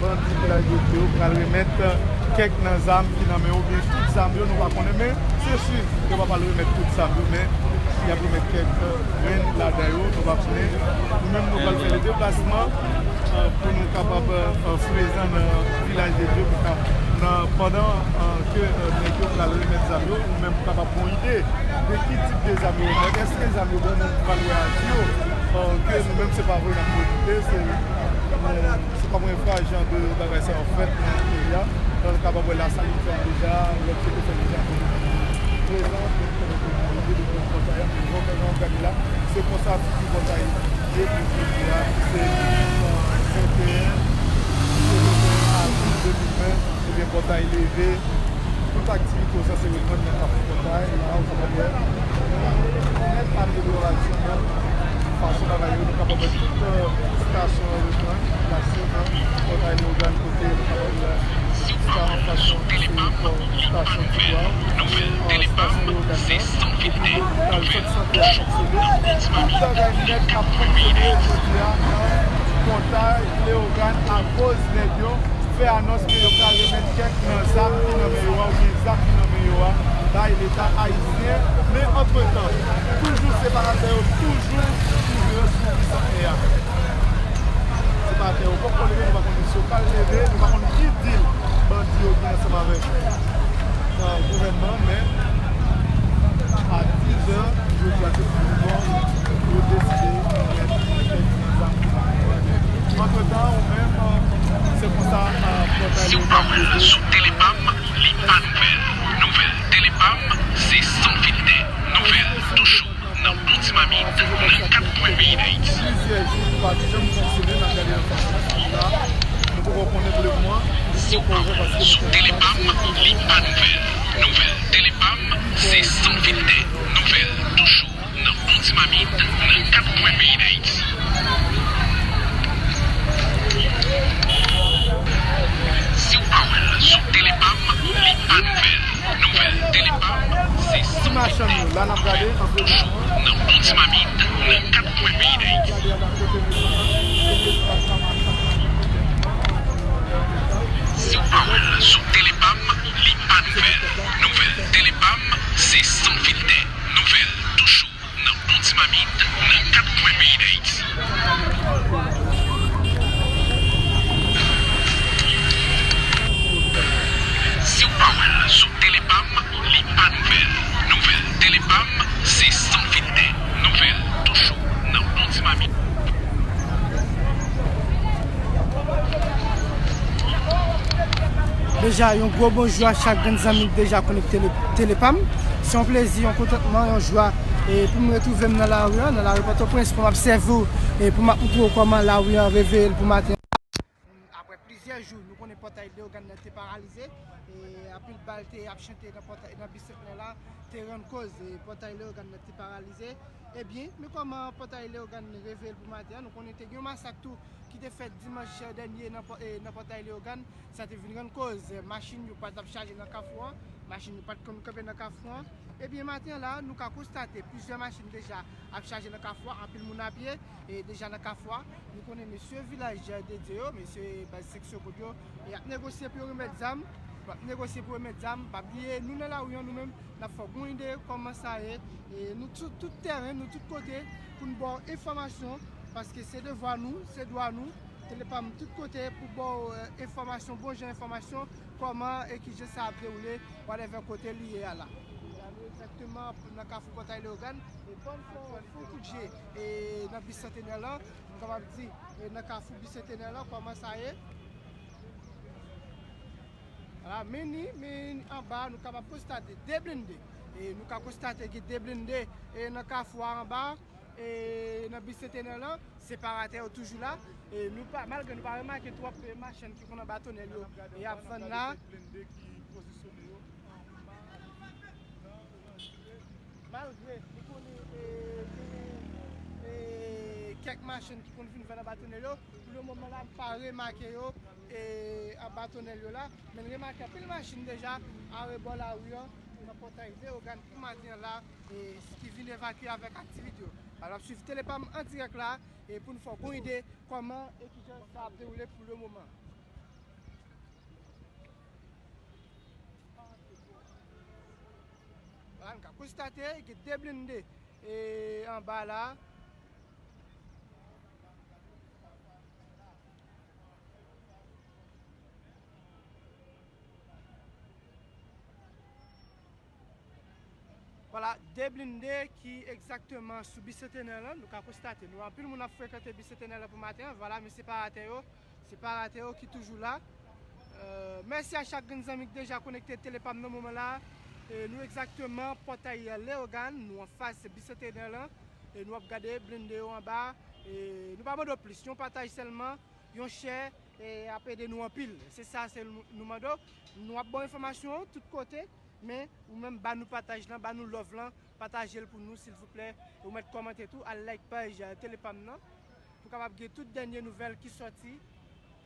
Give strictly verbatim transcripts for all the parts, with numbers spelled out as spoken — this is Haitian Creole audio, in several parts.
Bandi Vilaj de Dye yo pral remèt kèk nan zam ki nan men yo, oubyen tout zam yo, nou pa konnen, men se si yo pa pral remèt tout zam yo, men y ap remèt kèk grenn ladan yo, nou pa konnen. Nou menm, nou pral fè le deplasman, eh, pou nou kapab, eh, prezan nan Vilaj de Dye, pou ka, nan, pandan, eh, ke, eh, nèg yo pral remèt zam yo, nou menm pou kapab gen yon ide de ki tip de zam yo remèt, èske zam yo bon, moun pral wè ak yo, eh, ke nou menm se pa vre n ap remèt, se, eh, se pa premye fwa jan de bagay sa yo fèt nan peyi a. Jan nou kapab wè Lasalin fè l deja, lòt kote fè l deja. Prezan, nou konnen ke nou rive depi Pòtay la, men jan w gade la, se konsa figi Pòtay ye pou jodi a, ki se, eh, venteyen, se venteyen avril de mil ven, ebyen Pòtay leve. Tout aktivite yo sanse reprann nan Kafou Pòtay, la ou kapab wè nèt amelyorasyon nan fason bagay yo, nou kapab wè tout, eh, estasyon yo reprann, estasyon nan Pòtay Leyogàn kote nou kapab wè estasyon, estasyon Tibwa, eh, estasyon Leyogàn nan, epi lopital Sante a fonksyone. Tout bagay nèt ap fonksyone jodi a nan Pòtay Leyogàn akoz nèg yo fè anons ke yo pral remèt kèk nan zam ki nan men yo a, oubyen zam ki nan men yo a, bay Leta ayisyen. Men antretan, toujou separatè yo toujou, toujou sou Bisantnè a. Separatè yo poko leve, nou pa konnen si yo pral leve, nou pa konnen ki dil bandi yo gen ansanm avèk nan gouvènman, men a diz è, jodi a se pi bon, yo deside remèt kèk nan zam ki nan men yo. Antretan, ou menm, se konsa, eh, Pòtay Leyogàn sou Telepam, li pa nouvèl. Nouvèl Telepam, se san filtè. Nouvèl toujou nan bon ti mamit, nan kat kwen peyi Dayiti. Plizyè jou, nou pa t janm fonksyone, n ap gade nan fason la. Nou poko konnen pou le moman. Si w pa wè l sou Telepam, li pa nouvèl. Nouvèl Telepam, se san filtè. Nouvèl toujou nan bon ti mamit, nan kat kwen peyi Dayiti. Si w pa wè l sou Telepam, li pa nouvèl. Nouvèl Telepam, se san filtè. Toujou nan bon ti mamit, nan kat kwen peyi Dayiti. Si w pa wè l sou Telepam, li pa nouvèl. Nouvèl Telepam, se san filtè. Nouvèl toujou nan bon ti mamit, nan kat kwen peyi Dayiti. Si w pa wè l sou Telepam, li pa nouvèl. Nouvèl Telepam, se san filtè. Nouvèl toujou nan bon ti mamit. Deja, yon gwo bonjou a chak grenn zanmi k deja konekte le, Telepam. Se yon plezi, yon kontantman, yon jwa, e pou m retwouve m nan lari a, nan lari Pòtoprens, pou m obsève w, e pou m ap montre w kòman lari a reveye l pou maten. Apre plizyè jou, nou konnen Pòtay Leyogàn nan te paralize, e anpil bal te ap chante nan Pòtay, nan Bisantnè la, te rann koz, e Pòtay Leyogàn nan te paralize. Ebyen, men kòman Pòtay Leyogàn reveye l pou maten an, nou konnen te gen yon masak tou ki te fèt dimanch dènye nan Pò-, e, nan Pòtay Leyogàn, sa te vin rann koz, e, machin yo pa t ap chaje nan kafou an, machin yo pa t konn kanpe nan kafou an. Ebyen, maten an la, nou ka konstate plizyè machin deja ap chaje nan kafou a, anpil moun a pye, e, deja nan kafou a. Nou konnen mesye Vilaj de Dye yo, mesye baz seksyon Kout yo, e, ap negosye pou yo remèt zam, ap negosye pou remèt zam. Pa bliye, nou nan lari an, nou menm, n ap fè w gon ide kòman sa ye. E nou tout, tout tèren, nou tout kote pou n ba w enfòmasyon, paske se devwa nou, se dwa nou, Telepam tout kote pou ba w, e, enfòmasyon, bon jan enfòmasyon, kòman e kijan sa ap dewoule, whatever kote li ye a la. La, nou egzakteman nan kafou Pòtay Leyogàn, e ban n fè w, fè w kout je, e nan Bisantenè lan, nou kapab di, e nan kafou Bisantenè lan, kòman sa ye. Ala, men ni, men anba, nou kapab konstate de blende. E nou ka konstate gen de blende, e nan kafou a anba, e nan Bisantenè lan, separatè yo toujou la. E nou pa, malgre nou pa remake twòp, e, machann ki konn anba tonèl yo, e ap vann la. Malgre nou konnen, e, genyen, e, kèk machann ki konn vin vann anba tonèl yo, pou le moman la, m pa remake yo, e, anba tonèl yo la. Men n remake anpil machin deja arebò lari an, nan Pòtay Leyogàn pou maten an la, e, ki vin evakye avèk aktivite yo. Alò, n ap swiv Telepam an dirèk la, e pou n fè w gon ide kòman e kijan sa ap dewoule pou le moman. Nou ka konstate gen de blende e, anba la. Vwala, de blende ki egzakteman sou Bicentenaire lan, nou ka konstate. Nou, anpil moun ap frekante Bicentenaire lan pou maten an. Vwala, men separatè yo, separatè yo ki toujou la. Euh, mèsi a chak grenn zanmi ki deja konekte Telepam nan moman la. E nou egzakteman pòtay Leyogàn, nou anfas Bicentenaire lan. E nou ap gade blende yo anba. E nou pa mande w plis, yon pataj sèlman, yon share, e ap ede nou anpil. Se sa, se nou, nou mande w. Nou ap ba w enfòmasyon tout kote, men ou menm ba nou pataj lan, ba nou love lan, pataje l pou nou, silvouplè. Ou mèt kòmante tou, al like paj, euh, Telepam nan, pou kapab gen tout dènye nouvèl ki sòti.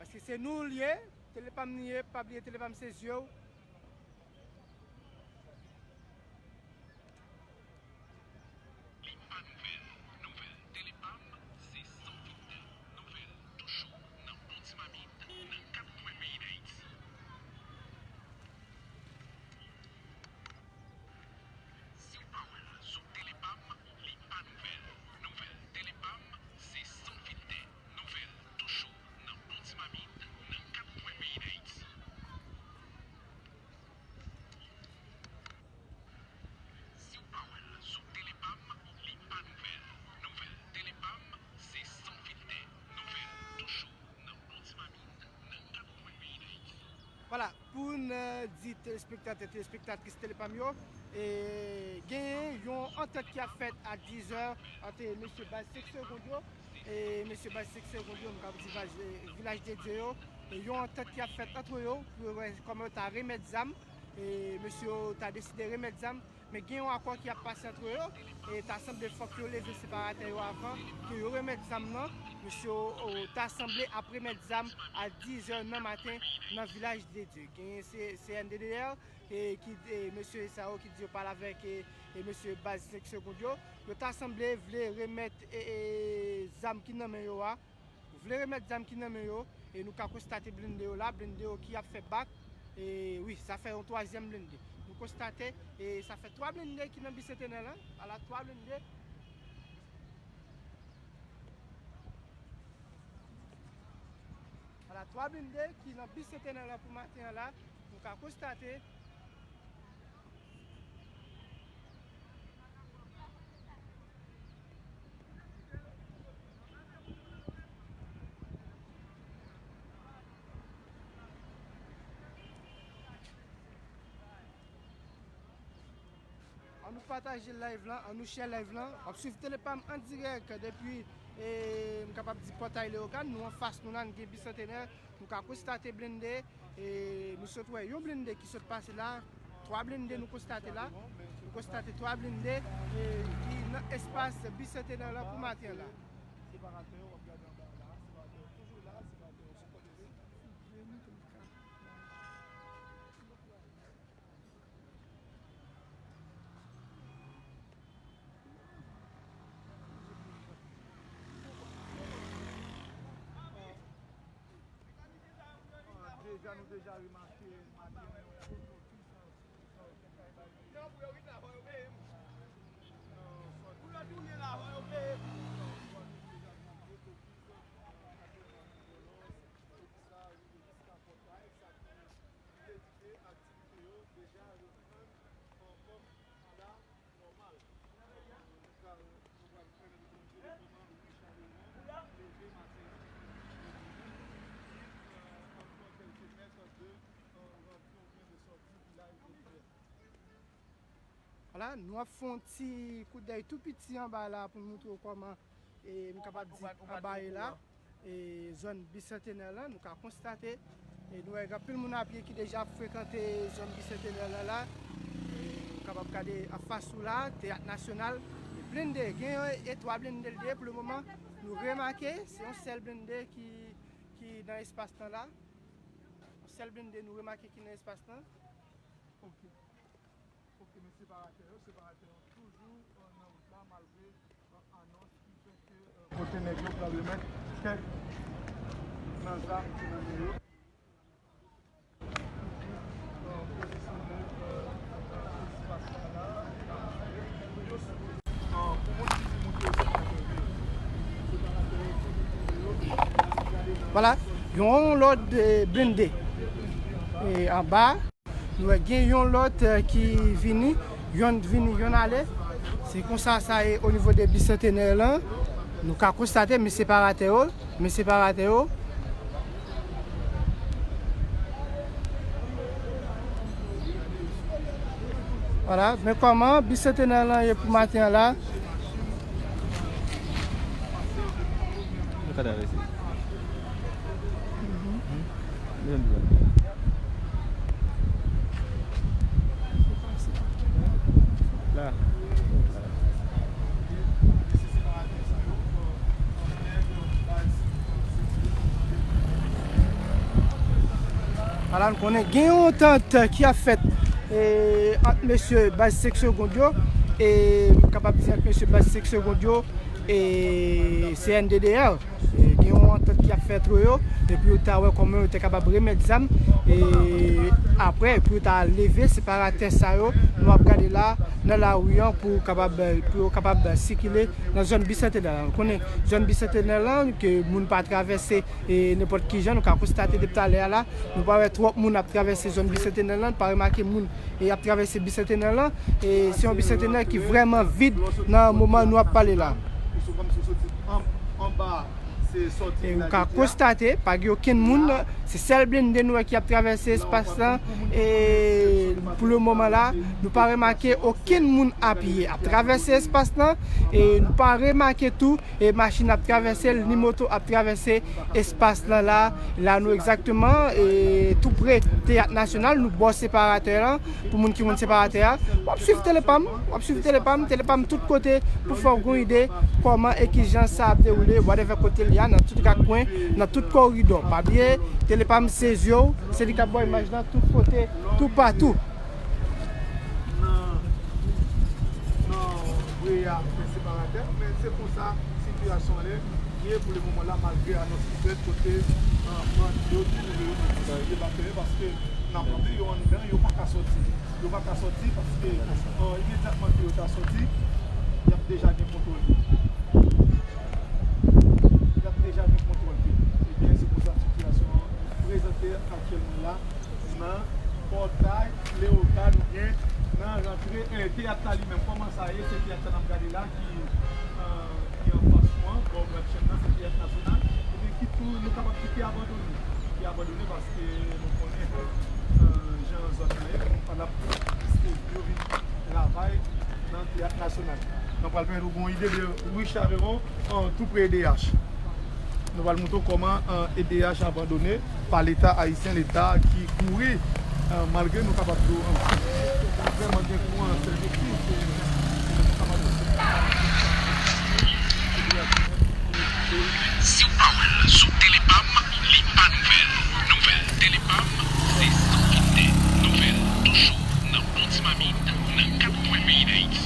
Paske se nou l ye, Telepam nou ye, pa bliye Telepam se zye w. Li pa nouvèl. Nouvèl Telepam, se san filtè. Nouvèl toujou nan bon ti mamit, nan kat kwen peyi Dayiti. Si w pa wè l sou Telepam, li pa nouvèl. Nouvèl Telepam, se san filtè. Nouvèl toujou nan bon ti mamit, nan kat kwen peyi Dayiti. Si w pa wè l sou Telepam, li pa nouvèl. Nouvèl Telepam, se san filtè. Nouvèl toujou nan bon ti mamit, nan kat kwen peyi Dayiti. Vwala, pou n, euh, di telespektatè, telespektatris Telepam yo, e genyen yon antant ki ap fèt a diz è ant mesye Baz Senk Segond yo, e mesye Baz Senk Segond yo, m ka di Baz, e, Vilaj de Dye yo, e yon antant ki ap fèt ant yo, pou yo wè kòman yo ta remèt zam, e mesye yo ta deside remèt zam, men gen yon akò ki ap pase ant yo, e ta sanble fòk yo leve separatè yo avan ke yo remèt zam nan, mesye yo, o, ta sanble ap remèt zam a diz è nan maten nan Vilaj de Dye. Gen C-, C N D D R, e ki, e mesye sa yo ki di yo pale avèk, e, e mesye Baz Senk Segond yo. Yo ta sanble vle remèt, e, e, zam ki nan men yo a. Vle remèt zam ki nan men yo, e nou ka konstate blende yo la, blende yo ki ap fè bak. E wi, sa fè yon twazyèm blende. Nou konstate, e sa fè twa blende ki nan Bicentenaire lan. Ala twa blende. Ala twa blende ki nan Bicentenaire lan pou maten an la. Nou ka konstate. Ann nou pataje live lan, ann nou share live lan. W ap swiv Telepam an dirèk depi, e, m kapab di pòtay Leyogàn. Nou anfas nou la, n gen Bicentenaire. Nou ka konstate blende, e nou sot wè yon blende ki sot pase la, twa blende nou konstate la, nou konstate twa blende, e ki nan espas Bicentenaire lan pou maten an la. Separatè yo, w ap gade anba la, separatè yo toujou la, separatè yo sou kote. Deja, nou deja remake maten an yon gwo blokis, yon sòti, yon sòti kay bay. Non, pou yo vin la, fò yo peye m. Pou yo tounen la, fò yo peye m. Epi sa rive jiska pòt la, e sa ki vle di ke aktivite yo deja reprann an fòm ala nòmal. Nou pral, nou pral fè n montre kòman Richard Laurent leve maten an. Li, euh, ap pran kèlke mèt de, euh, rantre oubyen de sòti Vilaj de Dye. Vwala, nou ap fè yon ti koudèy tou piti anba la pou n montre w kòman, e, m kapab di, anba e la, e, zòn Bicentenaire lan, nou ka konstate, e, nou wè gen anpil moun a pye ki deja ap frekante zòn Bicentenaire lan la. E, nou kapab gade anfas ou la, Teyat Nasyonal, e blende, gen yon e twa blende l ye pou le moman. Nou remake, se yon sèl blende ki, ki nan espas lan la. Yon sèl blende nou remake ki nan espas lan. Ok. Ok, men separatè yo, separatè yo toujou, euh, nan wout la malgre, euh, anons ki fè ke, euh, kote nèg yo pral remèt kèk nan zam ki nan men yo. Toujou, euh, pozisyone, euh, espas la la. Vwala, yon lòt, eh, blende. E anba, nou wè gen yon lòt, eh, ki vini, yonn vini, yonn ale. Se konsa sa ye o nivo de Bicentenaire lan. Nou ka konstate, men separatè yo, men separatè yo. Vwala, men kòman Bicentenaire lan ye pou maten an la? Nou ka travèse. Mhm. Li menm di la. La. Ala, n konnen gen yon antant ki ap fèt, e, ant mesye baz senk segond yo, e, m kapab di ant mesye baz senk segond yo, e, C N D D R. E, gen yon antant ki ap fèt ant yo, epi yo ta wè kòman yo te kapab remèt zam, e, apre, pou yo ta leve separatè sa yo, nou ap gade la, nan lari an, pou kapab, pou yo kapab sikile nan zòn Bicentenaire lan. Nou konnen zòn Bicentenaire lan, ke moun pa travèse, e, nenpòt ki jan, nou ka konstate depi talè a la, nou pa wè twòp moun ap travèse zòn Bicentenaire lan, nou pa remake moun, e, ap travèse Bicentenaire lan, e se yon Bicentenaire ki vrèman vid nan moman nou ap pale la. E ou ka konstate, pa gen okenn moun, se sèl blende nou wè ki ap travèse espas lan, e pou le moman la, nou pa remake okenn moun apiye ap travèse espas lan, e nou pa remake tou, e machin ap travèse l, ni moto ap travèse espas lan la. La nou egzakteman, e, tou pre Teyat Nasyonal, nou bò separatè lan. Pou moun ki konn separatè a, w ap swiv Telepam, w ap swiv Telepam, Telepam tout kote pou fè w gon ide kòman e kijan sa ap dewoule, whatever kote l ye a, nan tout rak kwen, nan tout koridò. Pa bliye, Telepam se zye w, se li k ap ba w imaj lan tout kote, toupatou. Nan, nan Brea fè separatè, men se konsa sitiyasyon an ye pou le moman la, malgre anons ki fèt kote, euh, bandi yo tou yo nan difikilte batay, paske n ap raple yo anndan, yo pa ka sòti. Yo pa ka sòti paske, euh, imedyatman ke yo ta sòti, y ap deja gen kontwòl vil. Y ap deja gen kontwòl vil. Ebyen, se konsa sitiyasyon an prezante aktyèlman la. Nan pòtay Leoka, nou gen nan rantre, eh, teyat la li menm. Kòman sa ye? Se teyat la n ap gade la ki, eh, ki anfas nou an, bò Grand Chèn nan, se teyat nasyonal. Ebyen, ki tou, nou kapab di ki abandone. Ki abandone paske nou konnen, eh, jan zòn nan ye, nou pa t ap riske yo vin travay nan teyat nasyonal. Nou pral pèmèt ou gon ide de Rue Chaveron, eh, tou pre E D H. Nou pral montre w kòman, eh, E D H abandone pa Leta ayisyen, Leta ki kouri, eh, malgre nou kapab di w, eh, vrèman gen kou an sèl viktim, se nou kapab di w se E D H. Si w pa wè l sou Telepam, li pa nouvèl. Nouvèl Telepam, se san filtè. Nouvèl tou cho, nan bon ti mamit, nan kat kwen peyi Dayiti.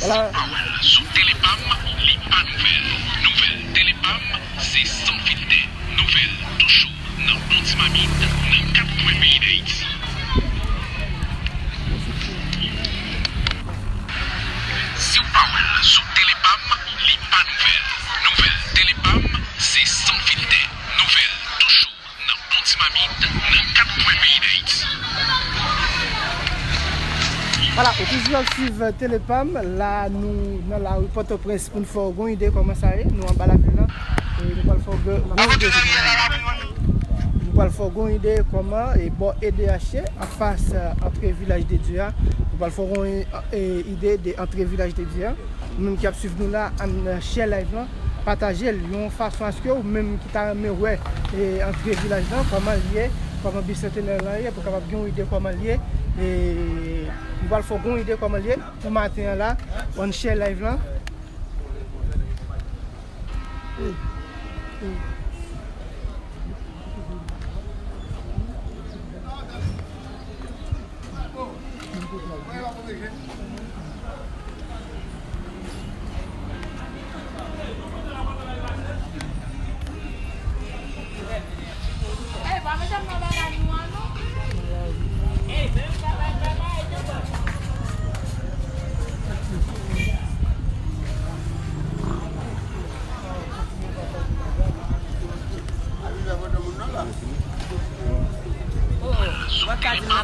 Vwala. Si w pa wè l sou Telepam, li pa nouvèl. Nouvèl Telepam, se san filtè. Nouvèl tou cho, nan bon ti mamit, nan kat kwen peyi Dayiti. Si w pa wè l sou Telepam, li pa nouvèl. Nouvèl Telepam, se san filtè. Nouvèl tou cho, nan bon ti mamit, nan kat kwen peyi Dayiti. Vwala, ou toujou ap swiv Telepam. La, nou nan lari Pòtoprens pou n fè w gon ide kòman sa ye. Nou anba lavil la. E nou pral fè w gon ide. Nou pral fè w gon ide kòman e bò E D H ye, anfas, eh, antre Vilaj de Dye a. Nou pral fè w gon, eh, ide de antre Vilaj de Dye a. Ou menm ki ap swiv nou la, ann share live lan, pataje l yon fason aske ou menm ki ta renmen wè, e, antre vilaj lan, kòman l ye, kòman Bicentenaire lan ye, pou kapab gen yon ide kòman l ye. E, nou pral fè w gen yon ide kòman l ye pou maten an la, ann share live lan.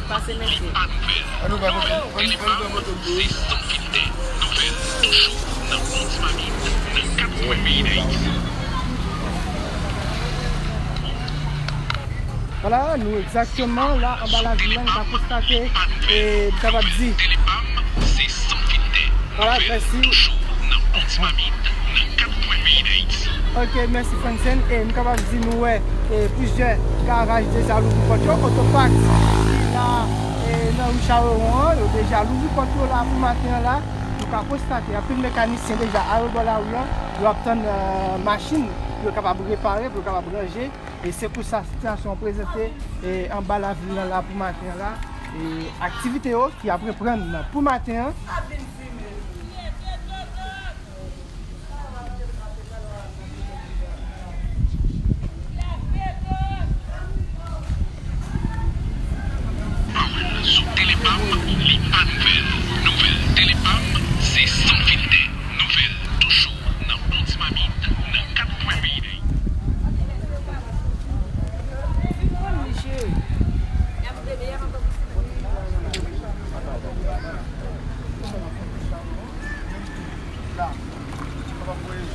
Pase mesye. An nou va kote, an nou va kote. Vwala, nou egzakteman la anba lavil la, nou ka konstate, e, nou kapab di. Vwala, mèsi. Ok, mèsi Franksen. E nou kapab di nou wè, e, plizyè garaj deja louvri pòt yo. Autopax ki la, e, nan ri Charewon an, yo deja louvri pòt yo la pou maten an la. Nou ka konstate anpil mekanisyen deja arebò lari an, yo ap tann, e, machin pou yo kapab repare, pou yo kapab ranje. E se pou sa sitiyasyon an prezante, e, anba lavil lan la pou maten an la. E aktivite yo ki ap reprann pou maten an. Sou Telepam, li pa nouvèl. Nouvèl Telepam, se san filtè. Nouvèl toujou nan bon ti mamit, nan kat kwen peyi Dayiti.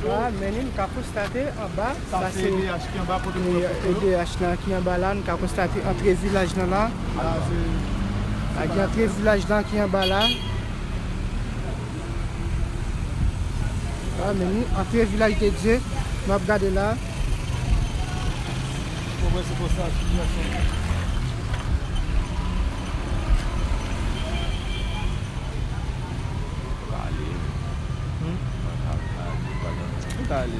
La, men nou ka konstate anba, sa se E D H ki anba, kote nou wè pòt yo. E D H lan ki anba la, nou ka konstate antre vilaj lan la. La, gen antre vilaj lan ki anba la. La, men nou antre Vilaj de Dye, nou ap gade la. Ou wè se konsa sitiyasyon. Pale. Hmm? Pale.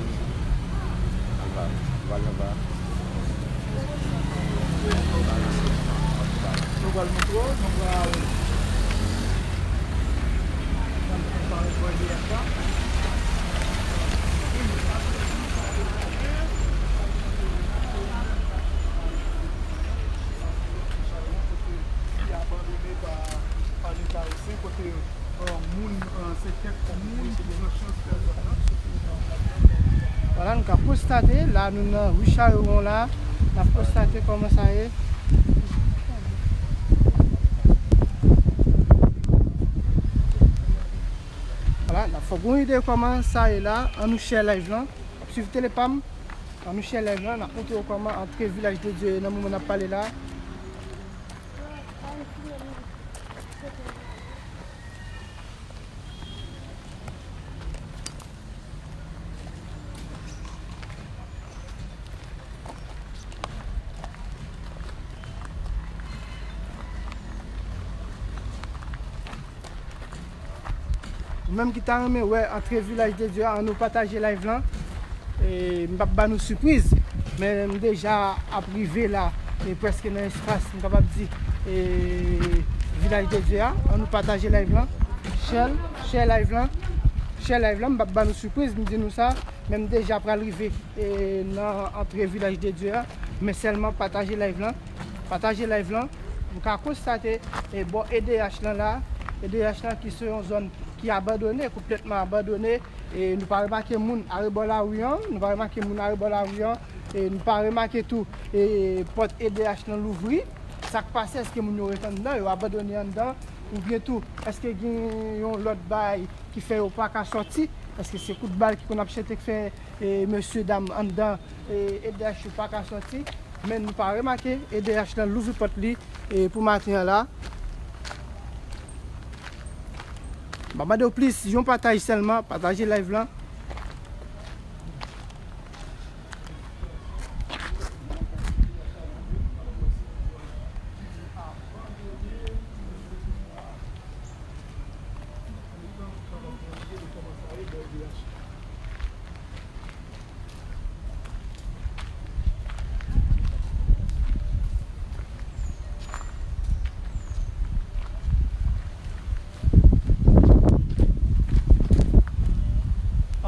Pale. Pale. Pale. Nou pral montre w, nou pral, nou pral pale de sa. Ki abandone pa, pa Leta osi, kote Vwala, nou ka konstate, la nou nan ri Charewon la, n ap konstate kòman sa ye. Vwala, n ap fè w gen yon ide kòman sa ye la, an nou share live lan, ap swiv Telepam, an nou share live lan, n ap montre w kòman antre Vilaj de Dye nan moman n ap pale la. Ou menm ki ta renmen wè antre Vilaj de Dye a, ann nou pataje live lan. E, m p ap ba nou sipriz, men m deja ap rive la, e prèske nan espas, m kapab di, e, Vilaj de Dye a. Ann nou pataje live lan. Share, share live lan. Share live lan, m p ap ba nou sipriz, m di nou sa, men m deja pral rive, e, nan antre Vilaj de Dye a. Men sèlman pataje live lan. Pataje live lan. M ka konstate, e, bò E D H lan la, E D H lan ki se yon zòn ki abandone, konplètman abandone. E nou pa remake moun arebò lari an, nou pa remake moun arebò lari an, e nou pa remake tou, e pòt E D H lan louvri. Sa k pase, èske moun yo ret anndan, yo abandone anndan, oubyen tou, èske gen yon lòt bagay ki fè yo pa ka sòti? Èske se kout bal ki konn ap chante k fè, e, mesye dam anndan, e, E D H yo pa ka sòti? Men nou pa remake E D H lan louvri pòt li, e, pou maten an la. M pa mande w plis, yon pataj sèlman, pataje live lan.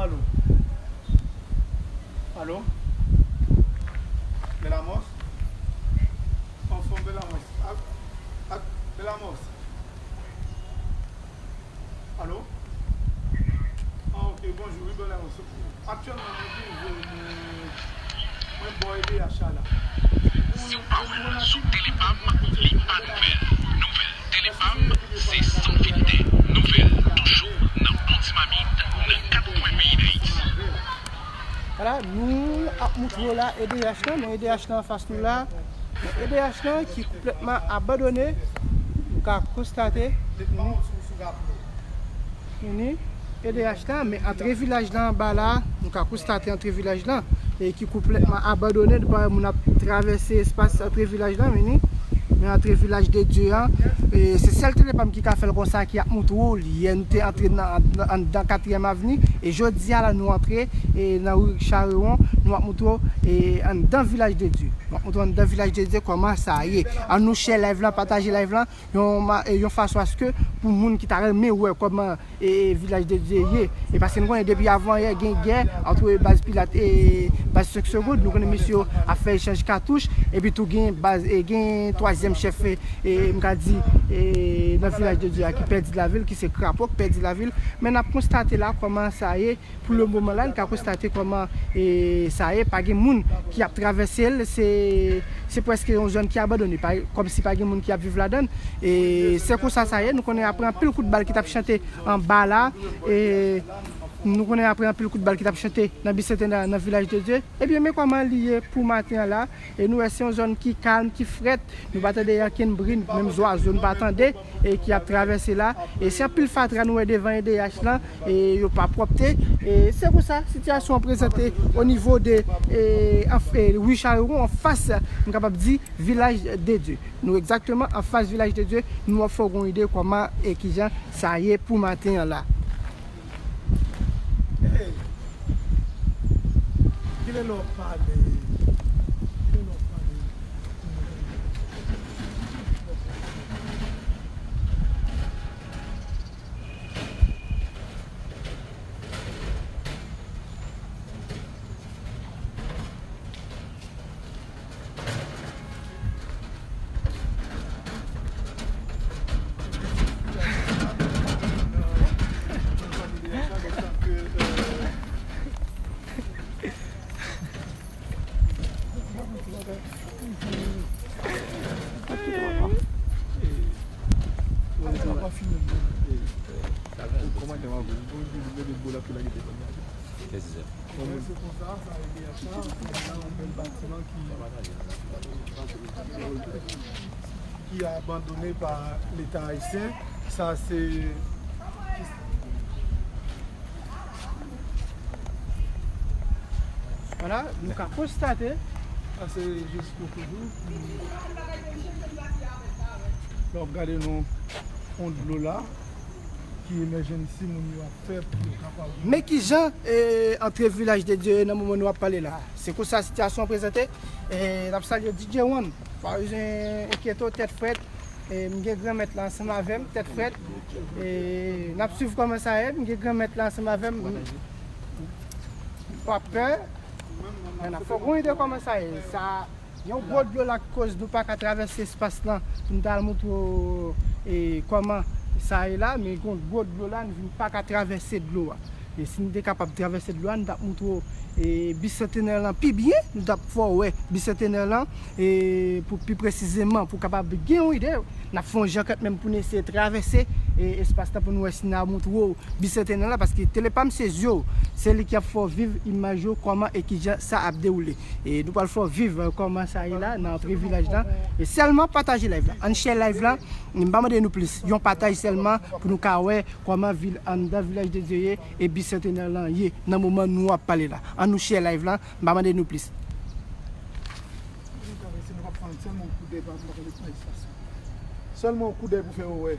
Alo? Alo? Belamos? Anfòm Belamos? Ak, ak Belamos? Alo? Ah, ok, bonjou, wi, Belamos. Aktyèlman, mwen rive, mwen, mwen bò E D H a la. Si w pa wè l sou Telepam, li pa nouvèl. Am, se San Filte, nouvèl, toujou nan bon ti mamit, nan kat kwen peyi Dayiti. Vwala, nou ap moutre w la E D H lan, men E D H lan anfas nou la, men E D H lan ki konplètman abandone, nou ka konstate, vini, vini, E D H la, men antre vilaj la anba la, nou ka konstate antre vilaj la, e ki konplètman abandone, nou pa wè moun ap travèse espas antre vilaj la, vini, men antre vilaj de Dye an, e se sèl Telepam ki ka fè l konsa, ki ap moutre w, yè nou te antre nan, nan, anndan Katriyèm Avni, e jodi a la nou antre, e nan ri Charewon, nou ap moutre w, e anndan vilaj de Dye. Nou ap moutre w anndan vilaj de Dye kòman sa ye. Ann nou share live lan, pataje live lan, yon, ma- e, yon fason aske pou moun ki ta renmen wè kòman e, e, vilaj de Dye ye. E paske nou konnen depi avan yè gen gè ant baz Pilat e baz Senk Segonn. Nou konnen mesye yo ap fè echanj katouch. Epi tou gen baz, e, gen twazyèm chèf, e, e, m ka di, e, nan vilaj de Dye a ki pèdi lavil, ki se Krapo k pèdi lavil. Men n ap konstate la kòman sa ye. Pou le moman la, n ka konstate kòman, e, sa ye, pa gen moun ki ap travèse l, se, se prèske yon zòn ki abandone, pa, kòmsi pa gen moun ki ap viv ladan l. E se konsa sa ye, nou konnen apre anpil kout bal ki t ap chante anba la, e nou konnen apre anpil kout bal ki t ap chante nan Bicentenaire, nan Vilaj de Dye. Ebyen, men kòman li ye pou maten an la. E nou wè se yon zòn ki kalm, ki frèt. Nou pa tande okenn bri, menm zwazo nou pa tande, e ki ap travèse la. E se anpil fatra nou wè devan E D H lan, e yo pa pwòpte. E se konsa sitiyasyon an prezante o nivo de, e, anf-, e, ri Charewon, anfas, m kapab di, Vilaj de Dye. Nou egzakteman anfas Vilaj de Dye, nou ap fè w gon ide kòman e kijan sa ye pou maten an la. Hey! Kilè lè w pale? Kilè lè w pale? Kèt se sa? Bon, se konsa, sa rete a sa, se yon bèl batiman ki, ki abandone pa Leta ayisyen. Sa se, vwala, nou ka konstate, sa se jis pou toujou. Lè w ap gade nou fon dlo la, ki emergency moun yo ap fè pou yo kapab. Men kijan, e, antre Vilaj de Dye nan moman nou ap pale la. Se konsa sitiyasyon an prezante. E, n ap salye D J One. Pa bezwen enkyete w, tèt frèt. E, m gen Granmèt la ansanm avè m, tèt frèt. E, n ap swiv kòman sa ye. M gen Granmèt la ansanm avè m. M pa pè. Men n ap fè w gon ide kòman sa ye. Sa Yon gwo dlo la k koz nou pa ka travèse espas lan pou n ta al moutre w, e, kòman sa ye la, men gen yon gwo dlo la, nou vin pa ka travèse dlo a. E si nou te kapab travèse dlo a, nou t ap moutre w, e, Bicentenaire lan pi byen, nou t ap fè w wè Bicentenaire lan, e, pou pi presizeman, pou w kapab gen yon ide, n ap fè yon jan kanmenm pou n eseye travèse, e, espas lan pou nou wè si n a moutre w Bicentenaire lan, paske Telepam se zye w, se li k ap fè w viv imaj yo, kòman e kijan sa ap dewoule. E nou pral fè w viv, e, kòman sa ye la, nan antre vilaj lan. E sèlman pataje live lan. Ann share live lan. M pa mande nou plis. Yon pataj sèlman pou nou ka wè kòman vil, anndan Vilaj de Dye ye e Bicentenaire lan ye nan moman nou ap pale la. Ann nou share live lan. M pa mande nou plis. Sèlman yon koudèy pou fè yo wè.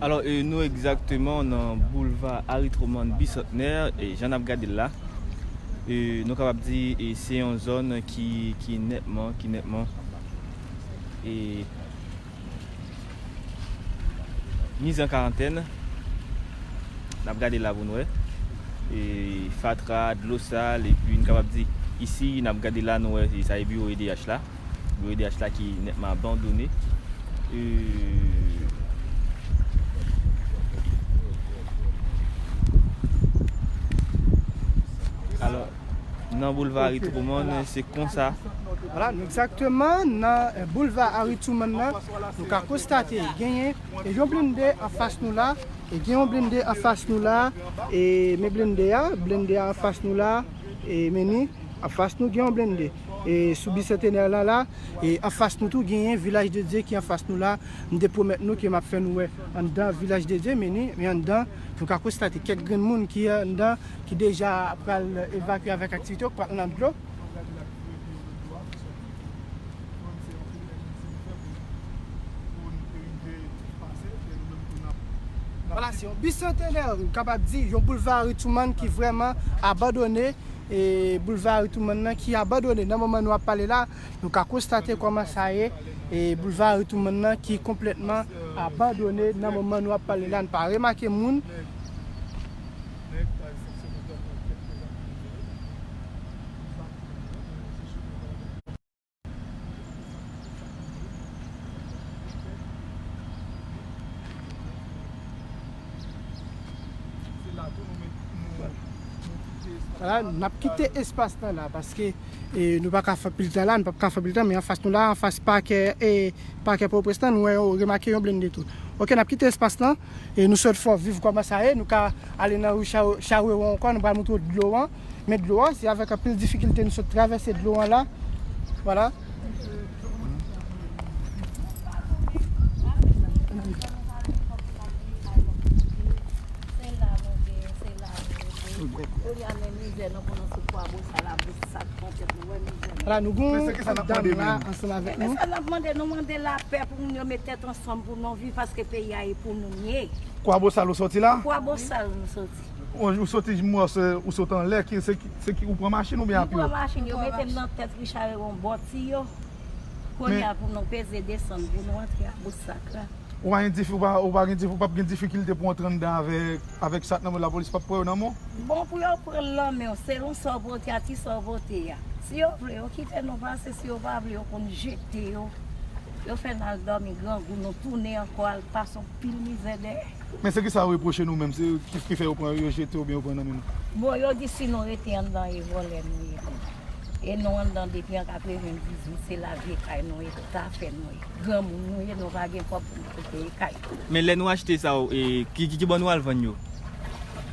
Alò, e, nou egzakteman nan boulva Harry Truman Bicentenaire, e, jan n ap gade l la, e, nou kapab di, e, se yon zòn ki, ki nètman, ki nètman E mize an karantèn, n ap gade la pou n wè. E fatra, dlo sal, epi n kapab di isi, n ap gade la, nou wè, e sa e biwo E D H la. Biwo E D H la ki nètman abandone. E alò, nan boulva Harry Truman, se konsa. Vwala, nou egzakteman nan, eh, boulva Harry Truman nan, nou ka konstate genyen, eh, yon blende anfas nou la, e gen yon blende anfas nou la, e men blende a, blende a anfas nou la, e men ni, anfas nou gen yon blende. E sou Bicentenaire la la, e anfas nou tou genyen Vilaj de Dye ki anfas nou la. M te pwomèt nou ke m ap fè nou wè anndan Vilaj de Dye, men ni, men anndan, nou ka konstate kèk grenn moun ki anndan, ki deja pral evakye avèk aktivite yo, ki pral nan dlo. Vwala, se yon Bicentenaire, nou kapab di, yon boulva Harry Truman ki vrèman abandone. E boulva Harry Truman nan ki abandone nan moman nou ap pale la, nou ka konstate kòman sa ye. E boulva Harry Truman nan ki konplètman abandone nan moman nou ap pale la, nou pa remake moun. Vwala, n ap kite espas lan la, paske, e, nou pa ka fè pil tan la, nou p ap ka fè pil tan, men anfas nou la, anfas pakè, e, pakè Pòtoprens lan, nou wè, remake yon blende tou. Oke, n ap kite espas lan, e nou sot fò viv kòman sa ye, nou ka ale nan ri Cha-, Chawewon ankò, nou pral montre w dlo an, men dlo an, se avèk anpil difikilte nou sot travèse dlo an la. Vwala. Se la nou ye, se la nou ye. Kounye a, men mizè nou pou nou sou Kwabosal la, bout sak pran tèt nou, wè mizè nou. Vwala, nou gon dam la ansanm avèk nou. Men sa n ap mande, nou mande lapè pou moun yo met tèt ansanm pou nou viv, paske peyi a e pou nou l ye. Kwabosal ou soti la? Kwabosal nou soti. Ou, ou soti, m wè se, ou sot anlè, ki, se ki, se ki, ou pran machin oubyen a pye? Nou pran machin, yo mete m nan tèt ri Chawewon bò Tiyo. Kounye a pou nou peze desann, pou nou antre a bout sak la. Ou pa gen difi-, ou pa, ou pa gen difi-, ou p ap gen difikilte pou antre anndan avèk, avèk sak nan men w, lapolis p ap pran yo nan men w? Bon, pou yo pran l nan men w, selon sa w pote a, kisa w pote a. Si yo vle, yo kite nou pase, si yo pa vle, yo konn jete yo. Yo fè n al dòmi grangou, nou tounen ankò, al pase yon pil mizè dèyè. Men se kisa yo repwoche nou menm, se ki, ki fè yo pran, yo jete oubyen yo pran nan men nou? Bon, yo di si nou rete anndan, e vòlè nou ye tou. E nou anndan depi an katrevendizuit, se la vye kay nou ye, ta fè nou ye. Granmoun nou ye, nou pa gen kòb pou nou pote kay. Men lè nou achte sa yo, e, ki, ki, ki bò nou al vann yo?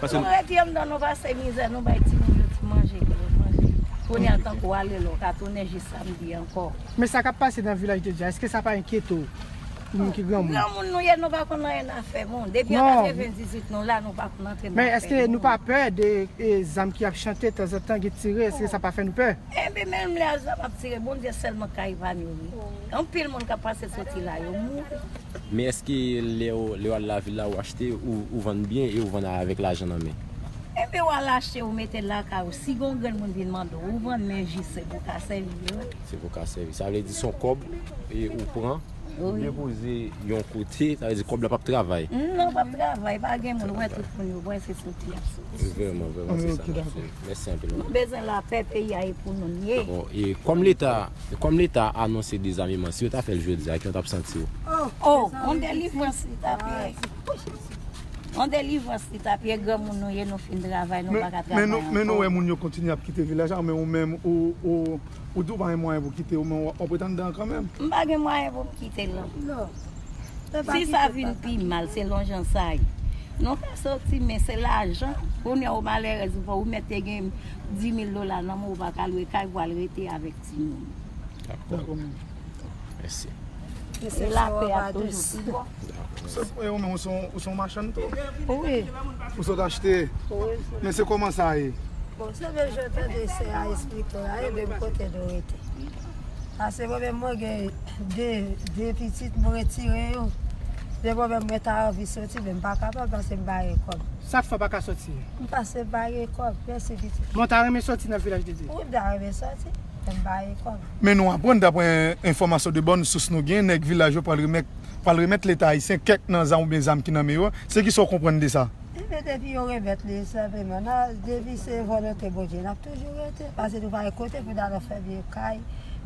Paske nou rete anndan, nou pase mizè, nou bay timoun yo ti manje pou yo manje. Kounye a, tankou w ale la, w ka tounen jis samdi ankò. Men sa k ap pase nan Vilaj de Dye a, èske sa pa enkyete w? Pou moun ki granmoun. Granmoun nou ye, nou pa konn anyen a fè, bon. Depi an katrevendizuit nou la, nou pa konn antre nan afè moun. Men èske nou pa pè de, e, zam ki ap chante tanzantan, gen tire, èske sa pa fè nou pè? Enben, menm lè zam ap tire, Bondye sèlman ka epanyen nou. Anpil moun k ap pase soti la, yo mouri. Men èske lè w, lè w al lavil la, ou achte, ou, ou vann byen e ou vann avèk lajan nan men? Enben, w al achte, ou mete l lakay ou. Si gen yon grenn moun vin mande w, ou vann, men jis se pou w ka sèvi yo. Se pou w ka sèvi. Sa vle di se yon kòb e ou pran, ou depoze yon kote, sa vle di kòb la p ap travay. Non, p ap travay, pa gen moun, ou wè tout moun yo, w wè se soti y ap soti. Vrèman, vrèman, se sa n ap fè. Mèsi anpil. Nou bezwen lapè, peyi a e pou nou l ye. Bon, e kòm Leta, kòm Leta anonse dezameman, si yo ta fè l jodi a, kijan w t ap santi w? Oh, yon delivrans li t ap ye. Yon delivrans li t ap ye, granmoun nou ye, nou fin travay, nou pa ka travay ankò. Men nou, men nou wè moun yo kontinye ap kite vilaj la, men ou menm, ou, ou, ou di w pa gen mwayen pou kite, ou menm w ap, w ap ret anndan an kanmenm? M pa gen mwayen pou m kite l non. Non. Si sa vin pi mal, se lonjan sa ye. Nou ka soti, men se lajan. Kounye a, ou malerèz, ou pa, ou mèt te gen dis mil dola nan men w, ou pa ka lwe kay pou al rete avèk timoun. Dakò. Mèsi. E lapè a toujou pi bon. Dakò, mèsi. Se, e ou menm, ou se yon, ou se yon machann tou? Wi. Ou sot achte? Wi. Men se kòman sa ye? Bon, se menm jan tande sè a esplike w la, e menm kote nou rete. Paske mwen menm, mwen gen de, de pitit, mwen retire yo. Men mwen menm, mwen ta anvi soti, men m pa kapab paske m pa gen kòb. Sa k fè w pa ka soti? M paske m pa gen kòb. Mèsi, pitit. Men w ta renmen soti nan Vilaj de Dye? Wi, m ta renmen soti. Fè m baye kòb. Men nou aprann, daprè enfòmasyon de bòn sous nou gen, nèg vilaj yo pral remèt, pral remèt Leta ayisyen kèk nan zam oubyen zam ki nan men yo. Se kisa w konprann de sa? Ebyen, depi yo remèt li senpleman, nan, depi se volonte Bondye, n ap toujou rete. Paske nou pa gen kote pou n al fè vye kay.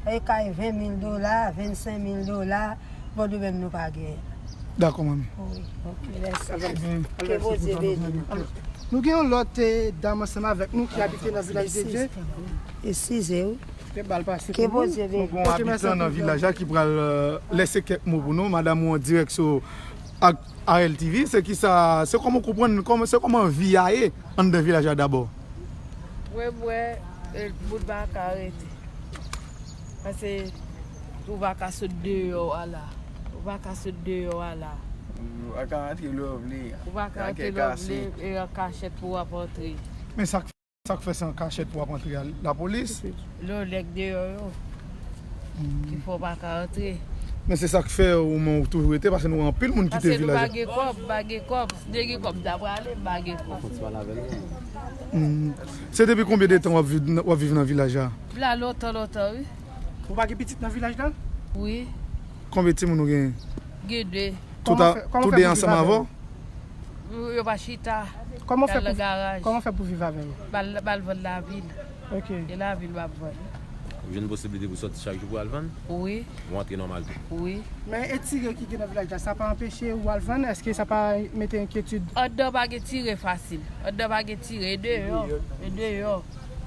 E kay ven mil dola, vennsenk mil dola, Bòdou menm nou pa genyen. Dakò, manmi. Wi, ok, mèsi. Ke Bondye beni nou. Nou gen yon lòt, eh, dam ansanm avèk nou ki abite nan Vilaj de Dye. Eskize, wi. Ke Bondye beni nou. Nou gen yon abitan nan vilaj la ki pral, eh, lèse kèk mo pou nou. Madanm ou an dirèk sou ak A L T V, se kisa, se kòman w konprann, kòman, se kòman vi a ye anndan vilaj la dabò? Mwen, mwen, eh, moun pa ka rete. Paske ou pa ka sot deyò a la. Ou pa ka sot deyò a la. Ou pa ka antre lè w vle. Ou pa ka antre lè w vle, e an kachèt pou w ap antre. Men sa k, sa k fè se an kachèt pou w ap antre a lapolis? Lè w nèg deyò yo ki fè w pa ka antre. Men se sa k fè ou menm ou toujou rete, paske nou wè anpil moun kite vilaj la. Paske nou pa gen kòb, pa gen kòb. Si te gen kòb, m ta prale, m pa gen kòb. Hmm. Se depi konbyen de tan w ap viv, w ap viv nan vilaj la? M la lontan, lontan, wi. Ou pa gen pitit nan vilaj la? Wi. Konbyen timoun ou genyen? Gen de. Tout a, tou de ansanm avè w? Yo pa chita. Kòman fè pou, kòman fè pou viv avè yo? M al, m al vann lavil. Ok. E lavil m ap vann. Ou jwenn posiblite pou sòti chak jou pou al vann? Wi. Ou antre nòmal tou? Wi. Men e tire ki gen nan vilaj la, sa pa anpeche ou al vann? Èske sa pa mete enkyetid? Anndan pa gen tire fasil. Anndan pa gen tire, e deyò. E deyò.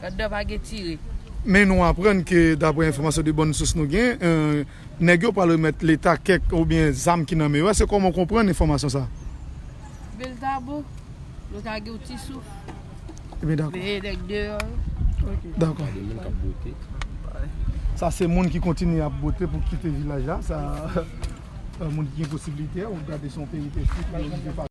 Anndan pa gen tire. Men nou aprann ke, daprè enfòmasyon de bòn sous nou gen, eh, nèg yo pral remèt Leta kèk oubyen zam ki nan men yo. Èske kòman w konprann enfòmasyon sa? Bèl tabou, nou ta gen yon ti souf. Ebyen, dakò. Men nèg deyò yo. Ok. Dakò. Gade moun k ap bwote. Sa se moun ki kontinye ap bwote pou kite vilaj la. Sa, eh, moun ki gen posiblite, ou gade se yon peyi pèsi, ki rive pa